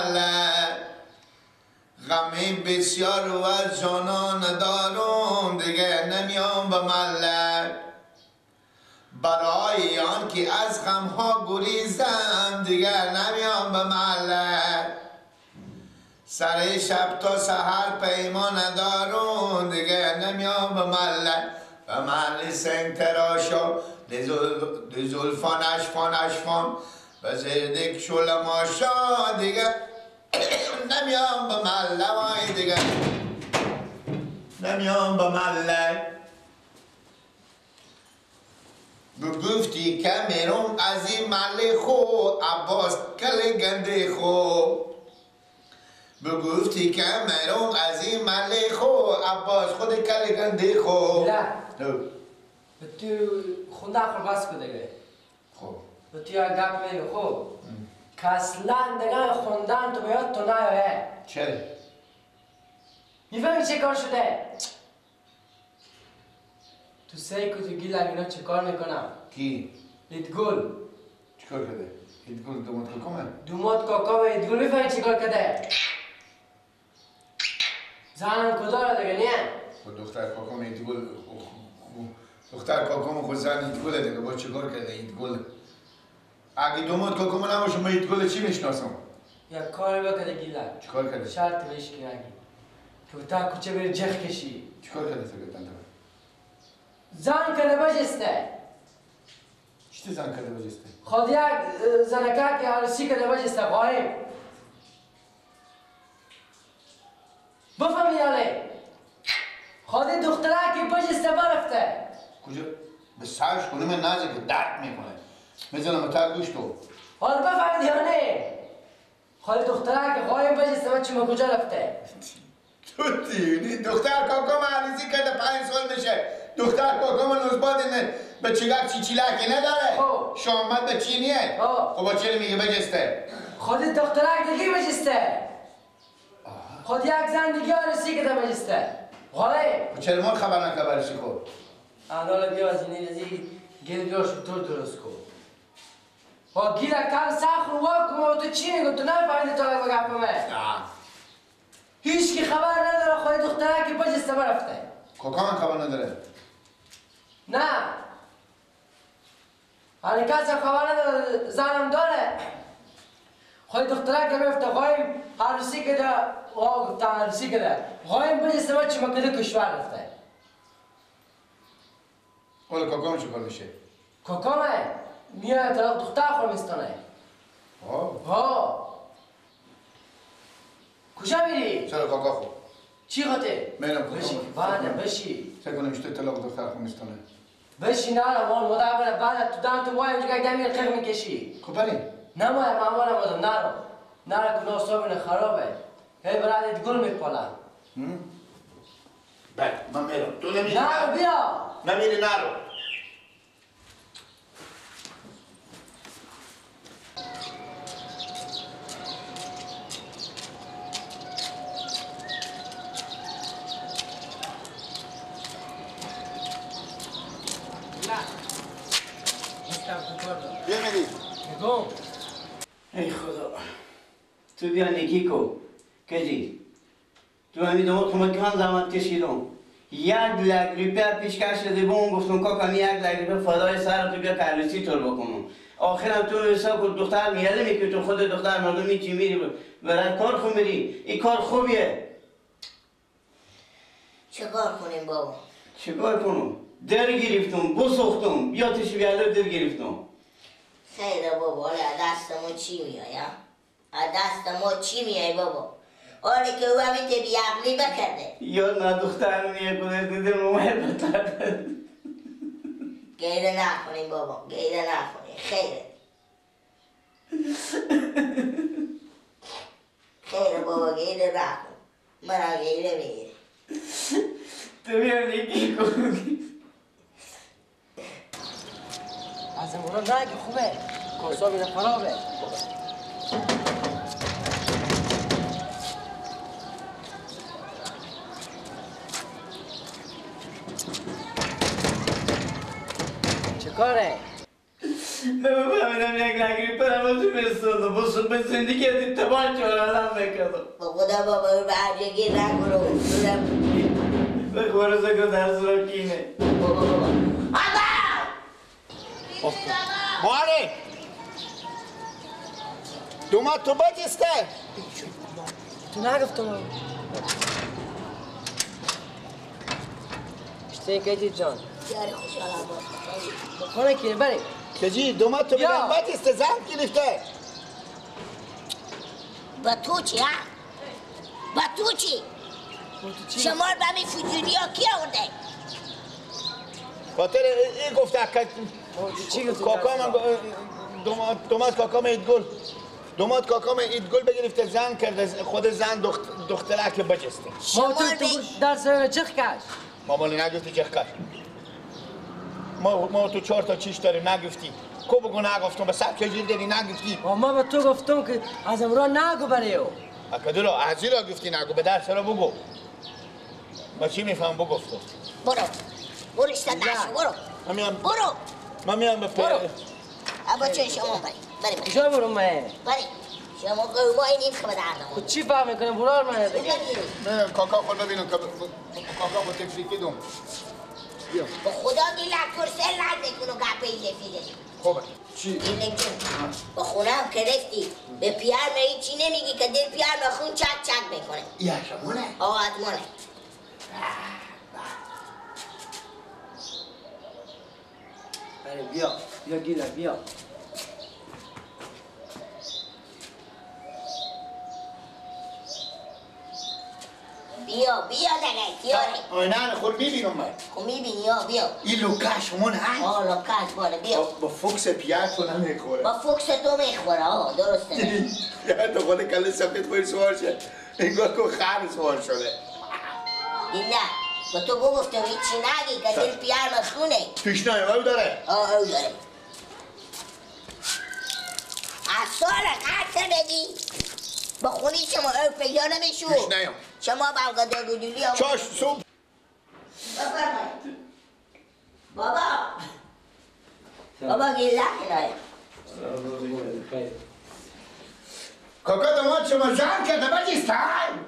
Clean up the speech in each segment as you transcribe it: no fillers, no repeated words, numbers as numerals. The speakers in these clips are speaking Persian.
مله. غمی بسیار و از جانان دارم دیگه نمیام به مله. برای آن که از غمها گریزم دیگه نمیام به مله. سر شب تا سحر پیمان دارم دیگه نمیام به مله. به محل سنگ تراشا دزلفان اشفان اشفان به زردک شل ماشا دیگه نمیام به مله. وای دیگه نمیام به مله. بگفتی که میرم از این محله خو عباس کل گنده خو. بگفتی که میرم از این محله خو عباس خود کل گنده خو. نه تو خونده خور بس کن دیگه. خب به تو یک گپ میگه خب که اصلا دیگه خوندن تو باید تو نیایه. چرا؟ میفهمی چه کار شده؟ تو سیکو تو گیل اینا چه کار میکنم؟ کی؟ ایدگل. چیکار کرده؟ ایدگل دومات کاکامه؟ دومات کاکامه ایدگل. میفهمی چه کار کرده؟ زنم کداره دیگه نیه؟ خب دختر کاکام ایدگل، دختر کاکام خود زن ایدگله دیگه، با چیکار کرده ایدگل؟ اگه دومات کاکام نباشه من ایدگل چی میشناسم؟ یک کاری بکرده گیلک. چیکار کرده؟ شرط بهش که نگی که تا کوچه بری جخ کشی. چیکار کرده تو؟ زن کرده بجسته. چی زن کرده بجسته؟ خود یک زنکه که عروسی کرده بجسته قایم. بفهمی یاله؟ خود دختره که بجسته برفته. کجا؟ به سرش کنه من نزه که درد میکنه. میزنم به تر گوش تو. حالا بفهمید یا نه؟ خود دختره که قایم بجسته من چی کجا رفته؟ تو دیونی دختر کاکام عروسی کرده 5 سال میشه. دختر کاکام نوزباد اینه به چیگک چیچیلکی نداره. خب شامت به چینیه. خب با چی میگه بجسته؟ خود دخترک دیگه بجسته. خود یک زن دیگه عروسی کرده بجسته. غالب خب چرا ما خبر نکرد خب؟ انداله بیا از این گل بیا شطور درست کن. ها گیل کم سخت رو وا کن. تو چی میگم؟ تو نفهمیدی تا گپ من. هیچ کی خبر نداره خود دخترک بجسته برفته. کاکا من خبر نداره. نه هر کس خبر نداره. زنم داره. خود دخترک میفته قایم عروسی کرده. آه گفتم عروسی کرده قایم بجسته ما چی مکده کشور رفته. حالا کاکام چه کار میشه؟ کاکامه میاد طلاق دختر خور میستانه. ها کجا میری؟ چرا کاکا خو؟ چی خاطر؟ میرم کاکا. بشی بعد بشی. فکر کنم تو طلاق دختر خو میستانه. بشی نه مال مادر بره بعد تو دم تو وای اونجا که دمی قر میکشی. خب بریم. نه ما مامان مادم نرو. نرو که ناصاب خرابه. هی برادت گل میپالم. بله من میرم. تو نمیری. نه بیا. نمیری نرو. ای خدا تو بیا نیکی کو کجی تو همین دومات خمت که من زحمت کشیدم 1 لک روپیه پیشکش داده بون گفتم کاکا 1 لک روپیه فدای سر تو بیا که عروسی طور بکنم. آخرم تو حساب کن دختر میاده میکنی تو خود دختر مردم میچی میری برای کار خو میری. این کار خوبیه. چیکار کنیم بابا؟ چیکار کنم؟ در گرفتم بسوختم بیا تشی بیاده در گرفتم. خیره بابا حالا دست ما چی میای؟ از دست ما چی میای بابا؟ آره که او همین بیعقلی بکرده. یا نه دختر میه کنه دیده مومه بتر. گیره نکنیم بابا گیره نکنیم. خیره خیره بابا گیره نکن. من گیره میگیره. تو بیا نیکی کن. از امورا نه که خوبه کاسا بیره خرابه. چه کاره؟ من بفهمیدم یک لگری پرم رو میستوندم بسون به زندگی از این تبان چهار میکردم. با خدا بابا رو به هر جا گیر نکنم. به خورزه که درس را کینه. بابا بابا آبا! ماره! دوما تو بجسته؟ تو نگفتم. اشته کجی جان؟ یاره خوشحالم با خونه که بله کجی دوما تو بدن بجسته زن گرفته. با تو چی ها؟ با تو چی؟ شما رو به همین فجوری ها کی آورده؟ خاطر این گفته که کاکا من دومات کاکا من ایدگل دومات کاکا من ایدگل بگرفته زن کرده خود زن دخترک بجسته. ما تو درس چخ کش؟ مامالی نگفتی چخ کش. ما تو 4 تا چیش داریم نگفتی. کو بگو نگفتم به سر کجیر داری نگفتی. ما به تو گفتم که از امرا نگو برای او. اکدورا از را گفتی نگو به درس را بگو. ما چی میفهم بگفتم. برو برو اشتا نشو برو. برو. من میام به برو. ابا چه شما بری بری بری. کجا برو من؟ بری. شما قوما این این خبر دارم. چی فهم میکنه برو من دیگه. نه کاکا خود ببینم کاکا با تفریقی دوم. به خدا دیلک کرسه لگ میکنو گپه ایله فیله. خوبه. چی؟ دیلک جون با خونه هم که رفتی به پیار می چی نمیگی که دل پیار خون چک چک میکنه. یا شمونه؟ آه ادمانه. بله بیا بیا گیلک بیا. بیا بیا دیگه تیاره. آینه خود میبینم من. خب میبینی ها بیا. این لوکاش مون هست؟ آه لوکاش بالا بیا. با فوکس پیار تو نمیخوره. با فوکس تو میخوره آه درسته. پیار تو خود کله سفید خوری سوار شد. انگار که خر سوار شده. نه با تو بگفتم هیچی نگی که دل پیار مخونه. پیش نه او داره. آه او داره. از سال قطع بدی. با خونی شما او پیدا نمیشو. پیش نیم. شما بلغا دگودولی هم چاش صبح بفرمایید. بابا بابا گیلک نایه. کاکا دومات شما زن کرده بجیستن.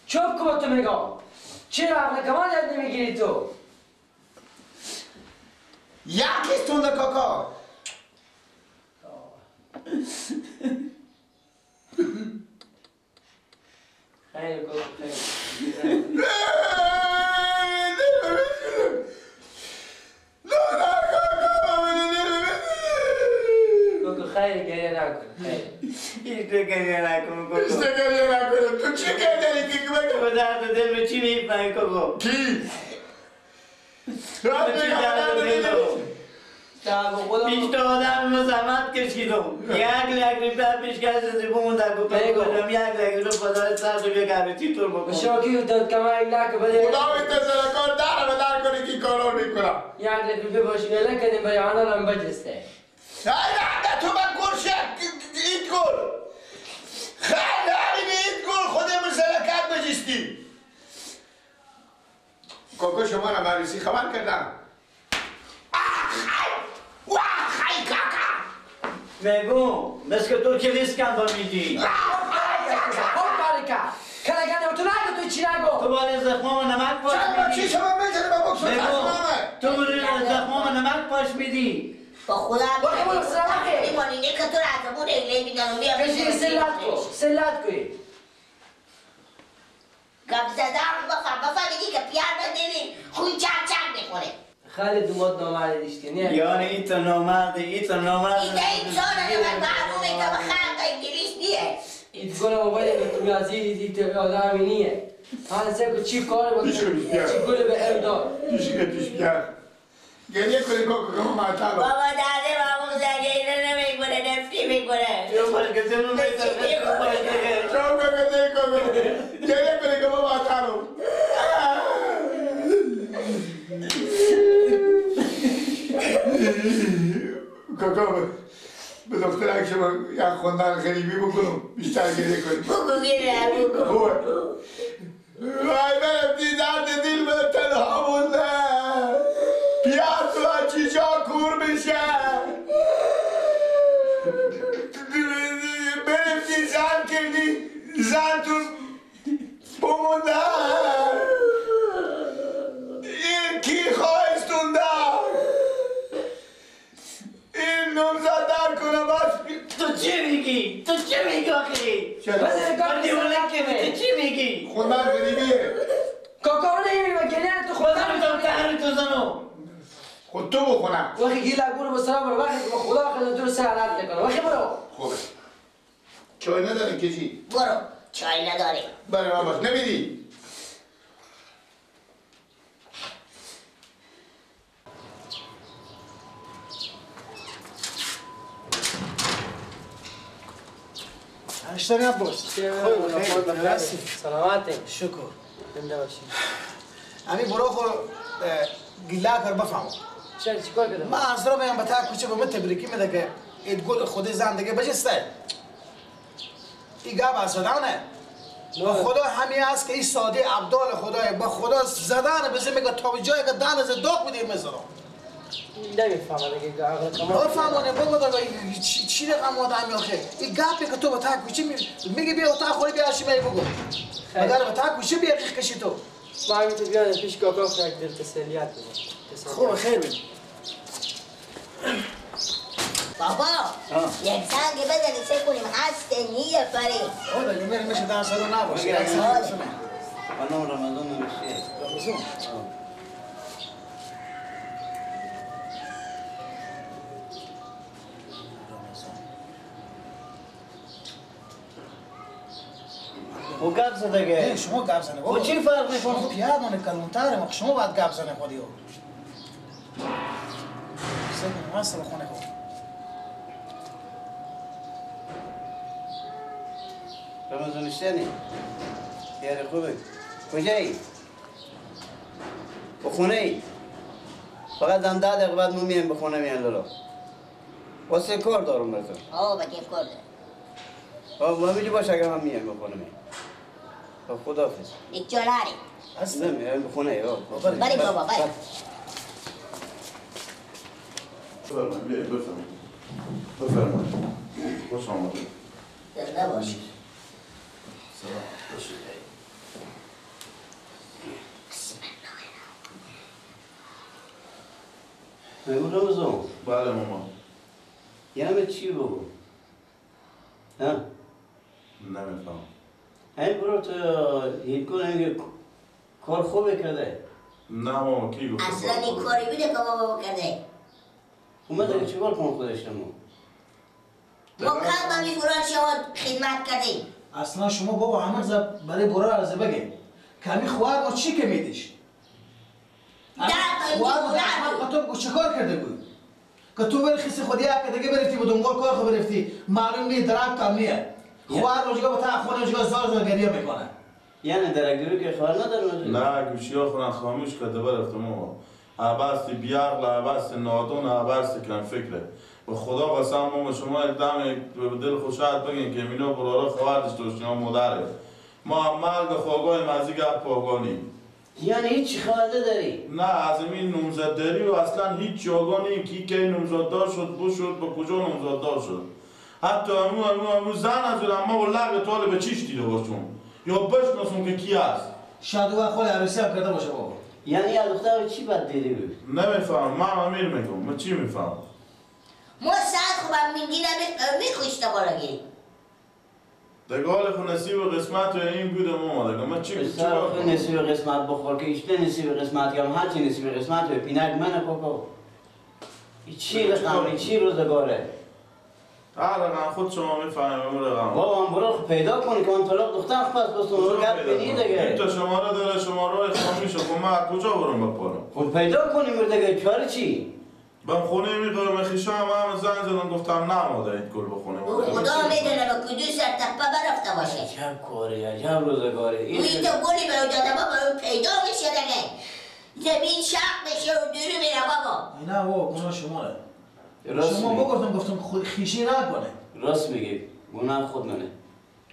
چوب که با تو میگم چرا عقل کمان یاد نمیگیری تو؟ یکیستونده کاکا. خیلی کاکا خیلی. کاکا خیلی گریه نکن خیلی. هیچ گریه نکن کاکا. هیچ گریه نکن. تو چی کردی که بگم؟ تو درد دل به چی میفهمی کاکا؟ کی؟ تو چی درد دل رو؟ 20 تا آدم رو زحمت کشیدم. 1 لک روپیه پیشکش زیبون در گفتم 1 لک روپیه پدر سر تو بیا گربتی طور بکن. شاکی داد که من 1 لک بده. خدا میترسه کار در به در کنی که کارو میکنم. 1 لک روپیه باشی نکنیم برای آنان هم بجسته. نه نه تو من گرشه اید گل. خیلی همین اید گل خودمون سرکت بجستی. کاکا شما را مریضی خبر کردم. میگم مثل که تو که ریسک هم میدی. خب بارکه کلگنه تو نگو تو چی نگو. تو باید زخمام نمک پاش میدی. چی شما میزنی با بکسو میگم تو باید زخمام نمک پاش میدی. با خدا میمانی نه که تو را از اون اگله میدانم بیا. کشی سلات کو سلات کوی. گپ زدم بفهمیدی که پیار بدلی خون چک چک میخوره. خیلی دومات نامرد دیشتی نه؟ یعنی ای تو نامرده ای تو نامرده ایتا انسانه من معلومه که به خلق انگلیس نیه. ایت گل موبایل تو از ایت آدمی نیه. هر سه چی کار با چی گل به ارداد. پیش پیش بیا. گریه کنی کاکا که ما معطلم. بابا داده بابا زنگیره نمیکنه نفتی میکنه. چون باش که چون می‌تونه چون کاکا گریه کنی که ما معطلم. کاکا به دخترک شما یک خوندن غریبی بکنم بیشتر گریه کنیم. بگو گریه بگو. خوبه. وای برم دی درد دل من تنها مونده. پیار تو از چیجا کور میشه. این زن تو بمونده این کی خواهستونده این نمزد در کنه بس. تو چی میگی؟ تو چی میگی آخی؟ من دیوانه که تو چی میگی؟ خود من غریبیه کاکا رو نمیبینی و گلیه تو خودم میتونم تهر تو زنو خود تو بخونم وقتی گیل برو بسرا برو وقتی خدا خدا تو رو سر رد میکنه وقتی برو. خوبه چای نداری کشی؟ برو چای نداری برای من باش نمیدی؟ اشتری عباس خوب سلامتی شکر زنده باشی. امی برو خور گله کر بفهمم چرا چیکار کردم؟ من از رو میام به تا کوچه به من تبریکی میده که اید گل خود زندگی بجسته ای گاب از زدانه با خدا همی است که این ساده عبدال خدای با خدا زدن بزن میگه تا جایی که دان از داغ میدیم میزنم نمیفهمم دیگه عقل کما نفهمونه بابا دیگه چی رقم آدم آخه این گپی که تو به تا کوچه میگی بیا اتاق خوری بیا چی می بگو مگر به تا کوچه بیا کشی تو ما همین تو بیاد پیش کاکا یک دل تسلیت بده. خوب خیر بید. بابا یک زنگ بزنی چه کنیم هست نیه فرید. خدا دیگه میشه دان سرو نباشه. خانم رمضان نمیشه. رمضان او گپ زده که شما گپ زنه بابا چی فرق میکنه؟ شما پیادانه کلونتره ما شما باید گپ زنه خودی او سکن هست خونه خود رمضان اشتنی یاره خوبه کجایی؟ به خونه ای؟ فقط هم 10 دقیقه بعد ما میایم به خونه میان لالا واسه کار دارم براتون. آه بگیم کار دارم. آه ما میگی باشه اگر من میایم به خونه میایم. خداحافظ. یک جا نری. نمیایم به خونه. بری بابا بری. بفرمایید بفرمایید. بفرمایید. خوش آمدید. زنده باشید. سلام. باشید. میمون رمضان. بله ماما. یعنی چی بابا؟ ها؟ نمیفهم. این برو تو هیچ کنه کار خوبه کرده. نه ماما کی گفت؟ اصلا این کاری بوده که بابا کرده. اومده که چیکار کنم خودش ما؟ ما کم همی برای شما خدمت کردیم. اصلا شما بابا همه برای برای عرضه بگه کمی خوار ما چی که میدیش؟ خوار ما تو چیکار کرده بود؟ که تو بری خیسی خودی که دیگه برفتی به دنبال کار خود برفتی معلوم نیست درک کم نیه خوار روزگاه با تا خونه روزگاه زار زار گریه میکنه. یعنی درک درو که خوار نداره؟ نه گوشی ها خونه خاموش کرده برفته ماما. عباس بیعقل عباس نادون عباس کم فکره. به خدا قسم ماما شما یک دم به دل خوشحال بگین که مینا برارا خواهر داشته باشین مادره. ما مرد خواگاه مزی گپ پاگانی. یعنی هیچ خواهده داری؟ نه از این نومزد داری و اصلا هیچ آگاه کی کی نومزددار شد بو شد با کجا نومزددار شد. حتی امو امو امو زن از اون اما با لغ طالب چیش دیده باشون یا بشناسون که کی هست. شاید او خود عروسی هم کرده باشه بابا. یعنی از دختر چی بد دیدی بود؟ نمیفهم من امیر میگم من چی میفهم؟ ما ساعت خوبم میگیرم میخوشته بالا گیری. دگال خو نصیب قسمت و این بوده ما دیگه من چی چرا نصیب قسمت بخور که ایشته نصیب قسمت کم هرچی نصیب قسمت به پینک من کاکا چی رقم چی روزگاره هر رقم خود شما میفهمیم اون رقم بابا من برو پیدا کن که من طلاق دختر پس بس اون رو گپ بینی دیگه این تا شماره داره شماره خامی شد خب من کجا برم بپارم خب پیدا کنیم دیگه چاره چی من خونه میقرم خیشم هم زنگ زدم گفتم نه مادر این گل بخونه خدا میدونه به کدوم سر تپه برفته باشه عجب کاری عجب روزگاری این تو گلی به داده بابا پیدا میشه دیگه زمین شق میشه و دورو میره بابا نه بابا گناه شماره شما بگفتم گفتم خیشی نکنه راست میگی گناه خود منه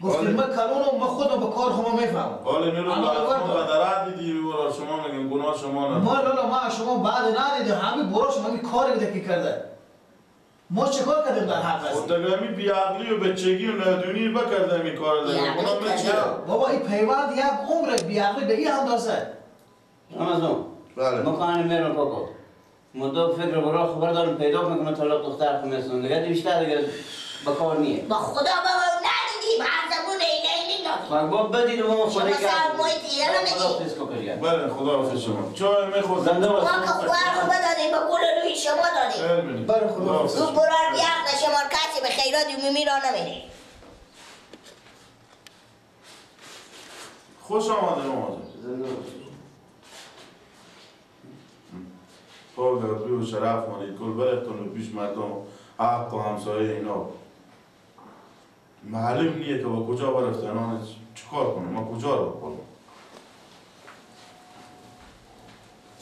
گفتیم من کلونم من خودم به کار خودم میفهمم حالا میرم به دیدی برا شما میگم گناه شما نه ما لالا ما شما بعد ندیدیم همین برا شما همین کاری بوده که کرده ما چیکار کردیم در حق از خود بیعقلی و بچگی و نادونی بکردم این کار دارم. بابا این پیوند یک عمر بیعقلی به این اندازه. رمضان بله ما خانه میرم کاکا. ما دو فکر برا خبر دارم پیدا میکنم طلاق دختر خونستون دیگه بیشتر دیگه به کار نیه. با خدا بابا ندیدیم هر زبون اینا ندادیم. بابا بدید و ما خدا شما سرمایه تیره نمیدید. بله خدا حافظ شما. چای میخورد زنده باش. ما که خوار رو بدادیم به قول روی شما دادیم. بله خدا حافظ. او برار بیعقل شما کسی به خیرات عمومی را نمیده. خوش آمده مامان. زنده باش. خب بیو شرف مانید گل برفتون پیش مردم حق و همسایه اینا معلوم نیه که با کجا برفتن آن چیکار کنم ما کجا رو کنم.